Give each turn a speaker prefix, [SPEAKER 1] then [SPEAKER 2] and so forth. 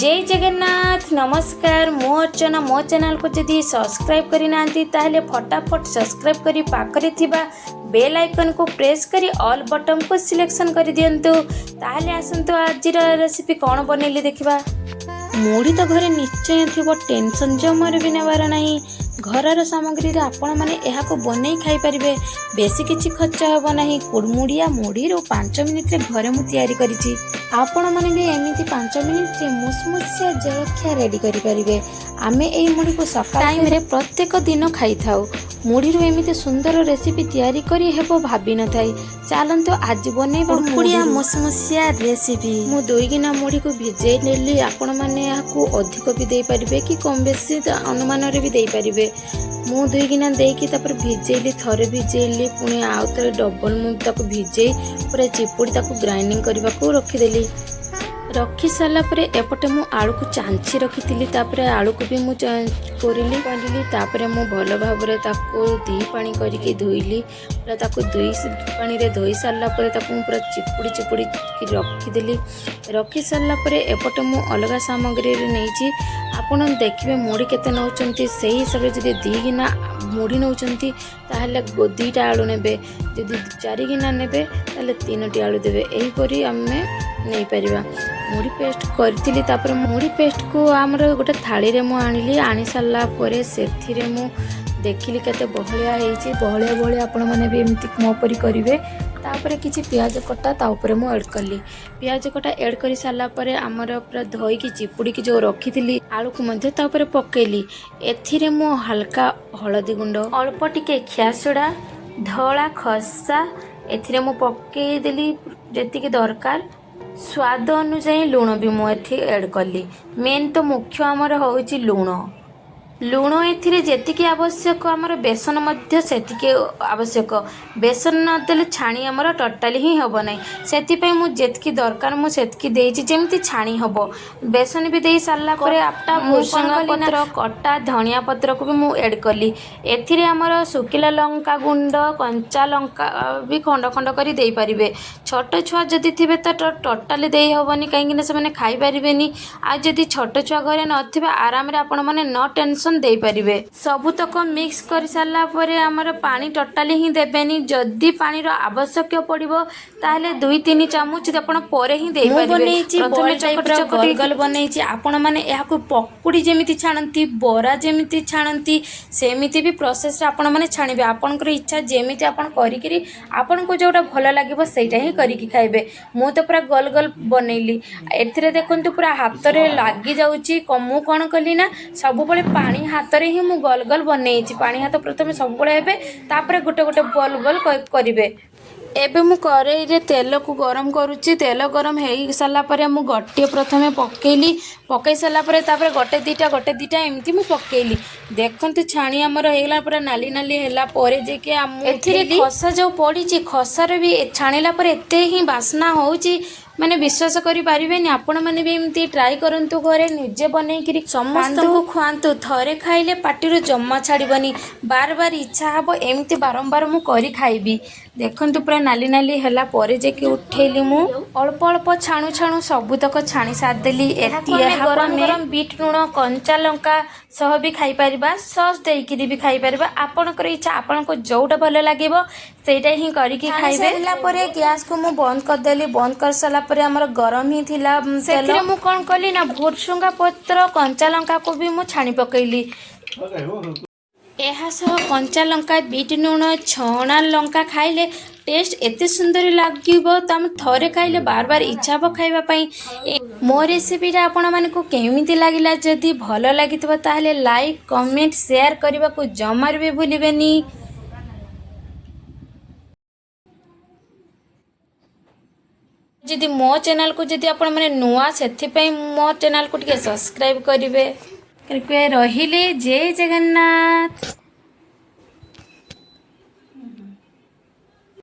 [SPEAKER 1] ଜୟ ଜଗନ୍ନାଥ। ନମସ୍କାର, ମୁଁ ଅର୍ଚ୍ଚନା। ମୋ ଚ୍ୟାନେଲକୁ ଯଦି ସବସ୍କ୍ରାଇବ୍ କରିନାହାନ୍ତି, ତାହେଲେ ଫଟାଫଟ ସବସ୍କ୍ରାଇବ୍ କରି ପାଖରେ ଥିବା ବେଲ୍ ଆଇକନ୍କୁ ପ୍ରେସ୍ କରି ଅଲ୍ ବଟନ୍କୁ ସିଲେକ୍ସନ୍ କରିଦିଅନ୍ତୁ। ତାହେଲେ ଆସନ୍ତୁ, ଆଜିର ରେସିପି କ'ଣ ବନେଇଲି ଦେଖିବା। ମୁଢ଼ି ତ ଘରେ ନିଶ୍ଚୟ ଥିବ, ଟେନସନ୍ ଜମାରୁ ବି ନେବାର ନାହିଁ। ଘରର ସାମଗ୍ରୀରେ ଆପଣମାନେ ଏହାକୁ ବନେଇ ଖାଇପାରିବେ। ବେଶୀ କିଛି ଖର୍ଚ୍ଚ ହେବ ନାହିଁ। କୁଡ଼ମୁଡ଼ିଆ ମୁଢ଼ିରୁ 5 ମିନିଟ୍ରେ ଘରେ ମୁଁ ତିଆରି କରିଛି। ଆପଣମାନେ ବି ଏମିତି 5 ମିନିଟ୍ରେ ମୁସମୁସିଆ ଜଳଖିଆ ରେଡ଼ି କରିପାରିବେ। ଆମେ ଏଇ ମୁଢ଼ିକୁ ସକାଳ ଟାଇମ୍ରେ ପ୍ରତ୍ୟେକ ଦିନ ଖାଇଥାଉ। ମୁଢ଼ିରୁ ଏମିତି ସୁନ୍ଦର ରେସିପି ତିଆରି କରି ହେବ ଭାବିନଥାଇ। ଚାଲନ୍ତୁ, ଆଜି ବନେଇବା କୁଡ଼କୁଡ଼ିଆ ମୁସମୁସିଆ ରେସିପି। ମୁଁ 2 ଗିନା ମୁଢ଼ିକୁ ଭିଜେଇ ନେଲି। ଆପଣମାନେ ଏହାକୁ ଅଧିକ ବି ଦେଇପାରିବେ କି କମ୍ ବେଶୀ ଅନୁମାନରେ ବି ଦେଇପାରିବେ। ମୁଁ 2 ଗିନା ଦେଇକି ତାପରେ ଭିଜେଇଲି। ଥରେ ଭିଜେଇଲି, ପୁଣି ଆଉ ଥରେ ଡବଲ ମୁଁ ତାକୁ ଭିଜେଇ ପୁରା ଚିପୁଡ଼ି ତାକୁ ଗ୍ରାଇଣ୍ଡିଙ୍ଗ କରିବାକୁ ରଖିଦେଲି। ରଖି ସାରିଲା ପରେ ଏପଟେ ମୁଁ ଆଳୁକୁ ଚାଞ୍ଚି ରଖିଥିଲି। ତାପରେ ଆଳୁକୁ ବି ମୁଁ କୋରିଲି କରିଲି। ତାପରେ ମୁଁ ଭଲ ଭାବରେ ତାକୁ ଦୁଇ ପାଣି କରିକି ଧୋଇଲି। ପୁରା ତାକୁ ଦୁଇ ପାଣିରେ ଧୋଇ ସାରିଲା ପରେ ତାକୁ ମୁଁ ପୁରା ଚିପୁଡ଼ି ଚିପୁଡ଼ିକି ରଖିଦେଲି। ରଖି ସାରିଲା ପରେ ଏପଟେ ମୁଁ ଅଲଗା ସାମଗ୍ରୀରେ ନେଇଛି। ଆପଣ ଦେଖିବେ ମୁଢ଼ି କେତେ ନେଉଛନ୍ତି, ସେଇ ହିସାବରେ। ଯଦି 2 ଗିନା ମୁଢ଼ି ନେଉଛନ୍ତି, ତାହେଲେ 2ଟା ଆଳୁ ନେବେ। ଯଦି 4 ଗିନା ନେବେ, ତାହେଲେ ତିନୋଟି ଆଳୁ ଦେବେ। ଏହିପରି ଆମେ ନେଇପାରିବା। ମୁଢ଼ି ପେଷ୍ଟ କରିଥିଲି। ତାପରେ ମୁଢ଼ି ପେଷ୍ଟକୁ ଆମର ଗୋଟେ ଥାଳିରେ ମୁଁ ଆଣିଲି। ଆଣି ସାରିଲା ପରେ ସେଥିରେ ମୁଁ ଦେଖିଲି କେତେ ବହଳିଆ ହେଇଛି। ବହଳିଆ ବହଳିଆ ଆପଣମାନେ ବି ଏମିତି ମୋ ପରି କରିବେ। ତାପରେ କିଛି ପିଆଜ କଟା ତା ଉପରେ ମୁଁ ଆଡ଼୍ କଲି। ପିଆଜ କଟା ଆଡ଼୍ କରି ସାରିଲା ପରେ ଆମର ପୁରା ଧୋଇକି ଚିପୁଡ଼ିକି ଯେଉଁ ରଖିଥିଲି, ଆଳୁକୁ ମଧ୍ୟ ତା ଉପରେ ପକେଇଲି। ଏଥିରେ ମୁଁ ହାଲକା ହଳଦୀ ଗୁଣ୍ଡ, ଅଳ୍ପ ଟିକେ ଖିଆ ସୋଡ଼ା, ଧଳା ଖସା ଏଥିରେ ମୁଁ ପକେଇଦେଲି ଯେତିକି ଦରକାର। ସ୍ୱାଦ ଅନୁଯାୟୀ ଲୁଣ ବି ମୁଁ ଏଠି ଆଡ଼୍ କଲି। ମେନ୍ ତ ମୁଖ୍ୟ ଆମର ହେଉଛି ଲୁଣ। ଲୁଣ ଏଥିରେ ଯେତିକି ଆବଶ୍ୟକ, ଆମର ବେସନ ମଧ୍ୟ ସେତିକି ଆବଶ୍ୟକ। ବେସନ ନଦେଲେ ଛାଣି ଆମର ଟୋଟାଲି ହିଁ ହେବ ନାହିଁ। ସେଥିପାଇଁ ମୁଁ ଯେତିକି ଦରକାର ମୁଁ ସେତିକି ଦେଇଛି, ଯେମିତି ଛାଣି ହେବ। ବେସନ ବି ଦେଇ ସାରିଲା ପରେ
[SPEAKER 2] କଟା
[SPEAKER 1] ମୁଁ କ'ଣ
[SPEAKER 2] ଭୃସଙ୍ଗ
[SPEAKER 1] କଲି ନା,
[SPEAKER 2] ପତ୍ର,
[SPEAKER 1] କଟା ଧନିଆ ପତ୍ରକୁ ବି ମୁଁ ଆଡ଼୍ କଲି। ଏଥିରେ ଆମର ଶୁଖିଲା ଲଙ୍କା ଗୁଣ୍ଡ, କଞ୍ଚା ଲଙ୍କା ବି ଖଣ୍ଡ ଖଣ୍ଡ କରି ଦେଇପାରିବେ। ଛୋଟ ଛୁଆ ଯଦି ଥିବେ ତ ଟୋଟାଲି ଦେଇ ହେବନି, କାହିଁକିନା ସେମାନେ ଖାଇପାରିବେନି। ଆଉ ଯଦି ଛୋଟ ଛୁଆ ଘରେ ନଥିବେ, ଆରାମରେ ଆପଣମାନେ ନ ଟେନସନ୍ ଦେଇପାରିବେ। ସବୁତକ ମିକ୍ସ କରିସାରିଲା ପରେ ଆମର ପାଣି ଟୋଟାଲି ହିଁ ଦେବେନି। ଯଦି ପାଣିର ଆବଶ୍ୟକ ପଡ଼ିବ, ତାହେଲେ 2-3 ଚାମଚ ଆପଣ ପରେ ହିଁ
[SPEAKER 2] ମୁଁ
[SPEAKER 1] ଦେଇପାରିବେ।
[SPEAKER 2] ବନେଇଛି
[SPEAKER 1] ପ୍ରଥମେ
[SPEAKER 2] ବଲ୍
[SPEAKER 1] ଚକଟି
[SPEAKER 2] ଟାଇପ୍ର
[SPEAKER 1] ଚକଟି
[SPEAKER 2] ଗୋଲ ଗୋଲ ବନେଇଛି। ଆପଣମାନେ ଏହାକୁ ପକୁଡ଼ି ଯେମିତି ଛାଣନ୍ତି, ବରା ଯେମିତି ଛାଣନ୍ତି, ସେମିତି ବି ପ୍ରୋସେସ୍ରେ ଆପଣମାନେ ଛାଣିବେ। ଆପଣଙ୍କର ଇଚ୍ଛା, ଯେମିତି ଆପଣ କରିକିରି ଆପଣଙ୍କୁ ଯେଉଁଟା ଭଲ ଲାଗିବ, ସେଇଟା ହିଁ କରିକି ଖାଇବେ। ମୁଁ ତ ପୁରା ଗୋଲ ଗୋଲ ବନେଇଲି। ଏଥିରେ ଦେଖନ୍ତୁ, ପୁରା ହାତରେ ଲାଗିଯାଉଛି। ମୁଁ କ'ଣ କଲି ନା, ସବୁବେଳେ ପାଣି ହାତରେ ହିଁ ମୁଁ ଗୋଲ ଗୋଲ ବନେଇଛି। ପାଣି ହାତ ପ୍ରଥମେ ସବୁବେଳେ ହେବେ, ତାପରେ ଗୋଟେ ଗୋଟେ ଗୋଲ ଗୋଲ କରିବେ। ଏବେ ମୁଁ କରେଇରେ ତେଲକୁ ଗରମ କରୁଛି। ତେଲ ଗରମ ହେଇ ସାରିଲା ପରେ ମୁଁ ଗୋଟିଏ ପ୍ରଥମେ ପକେଇଲି। ପକେଇ ସାରିଲା ପରେ ତାପରେ ଗୋଟେ ଦୁଇଟା, ଗୋଟେ ଦୁଇଟା ଏମିତି ମୁଁ ପକେଇଲି। ଦେଖନ୍ତୁ, ଛାଣି ଆମର ହେଇଗଲା। ପୁରା ନାଲି ନାଲି ହେଲା ପରେ ଯାଇକି ମୁଁ
[SPEAKER 1] ଏଥିରେ
[SPEAKER 2] ଉଠେଇଲି।
[SPEAKER 1] ଖସା ଯେଉଁ ପଡ଼ିଛି, ଖସାର ବି ଛାଣିଲା ପରେ ଏତେ ହିଁ ବାସ୍ନା ହେଉଛି, ମାନେ ବିଶ୍ୱାସ କରିପାରିବେନି। ଆପଣମାନେ ବି ଏମିତି ଟ୍ରାଏ କରନ୍ତୁ, ଘରେ ନିଜେ ବନେଇକିରି ସମସ୍ତଙ୍କୁ ଖୁଆନ୍ତୁ। ଥରେ ଖାଇଲେ ପାଟିରୁ ଜମା ଛାଡ଼ିବନି, ବାର ବାର ଇଚ୍ଛା ହେବ ଏମିତି ବାରମ୍ବାର ମୁଁ କରି ଖାଇବି। ଦେଖନ୍ତୁ, ପୁରା ନାଲି ନାଲି ହେଲା ପରେ ଯାଇକି ଉଠେଇଲି। ମୁଁ ଅଳ୍ପ ଅଳ୍ପ ଛାଣୁ ଛାଣୁ ସବୁତକ ଛାଣି ସାରିଦେଲି।
[SPEAKER 2] ଏହାକୁ ଆମେ
[SPEAKER 1] ଏହାକୁ
[SPEAKER 2] ଗରମ
[SPEAKER 1] ଆମେ
[SPEAKER 2] ଗରମ
[SPEAKER 1] ବିଟ୍ ଲୁଣ, କଞ୍ଚା ଲଙ୍କା ସହ ବି ଖାଇପାରିବା, ସସ୍ ଦେଇକିରି ବି ଖାଇପାରିବା। ଆପଣଙ୍କର ଇଚ୍ଛା, ଆପଣଙ୍କୁ ଯେଉଁଟା ଭଲ ଲାଗିବ, ସେଇଟା ହିଁ କରିକି
[SPEAKER 2] ଛାଣି
[SPEAKER 1] ଖାଇବେ।
[SPEAKER 2] ସାରିଲା ପରେ ଗ୍ୟାସକୁ ମୁଁ ବନ୍ଦ କରିଦେଲି। ବନ୍ଦ କରିସାରିଲା ପରେ ଆମର ଗରମ ହିଁ ଥିଲା ତେଲ।
[SPEAKER 1] ସେଥିରେ ମୁଁ କ'ଣ କଲି ନା, ଭୁର୍ସୁଙ୍ଗା ପତ୍ର, କଞ୍ଚା ଲଙ୍କାକୁ ବି ମୁଁ ଛାଣି ପକେଇଲି। ଏହା ସହ କଞ୍ଚା ଲଙ୍କା, ବିଟ୍ ଲୁଣ, ଛଣା ଲଙ୍କା ଖାଇଲେ ଟେଷ୍ଟ ଏତେ ସୁନ୍ଦର ଲାଗିବ ତ ଆମେ ଥରେ ଖାଇଲେ ବାର ବାର ଇଚ୍ଛା ହେବ ଖାଇବା ପାଇଁ। ମୋ ରେସିପିଟା ଆପଣମାନଙ୍କୁ କେମିତି ଲାଗିଲା? ଯଦି ଭଲ ଲାଗିଥିବ, ତାହେଲେ ଲାଇକ୍, କମେଣ୍ଟ, ସେୟାର କରିବାକୁ ଜମାରୁ ବି ଭୁଲିବେନି। ଯଦି ମୋ ଚ୍ୟାନେଲକୁ ଯଦି ଆପଣମାନେ ନୂଆ, ସେଥିପାଇଁ ମୋ ଚ୍ୟାନେଲକୁ ଟିକେ ସବସ୍କ୍ରାଇବ୍ କରିବେ। ରହିଲି, ଜୟ ଜଗନ୍ନାଥ।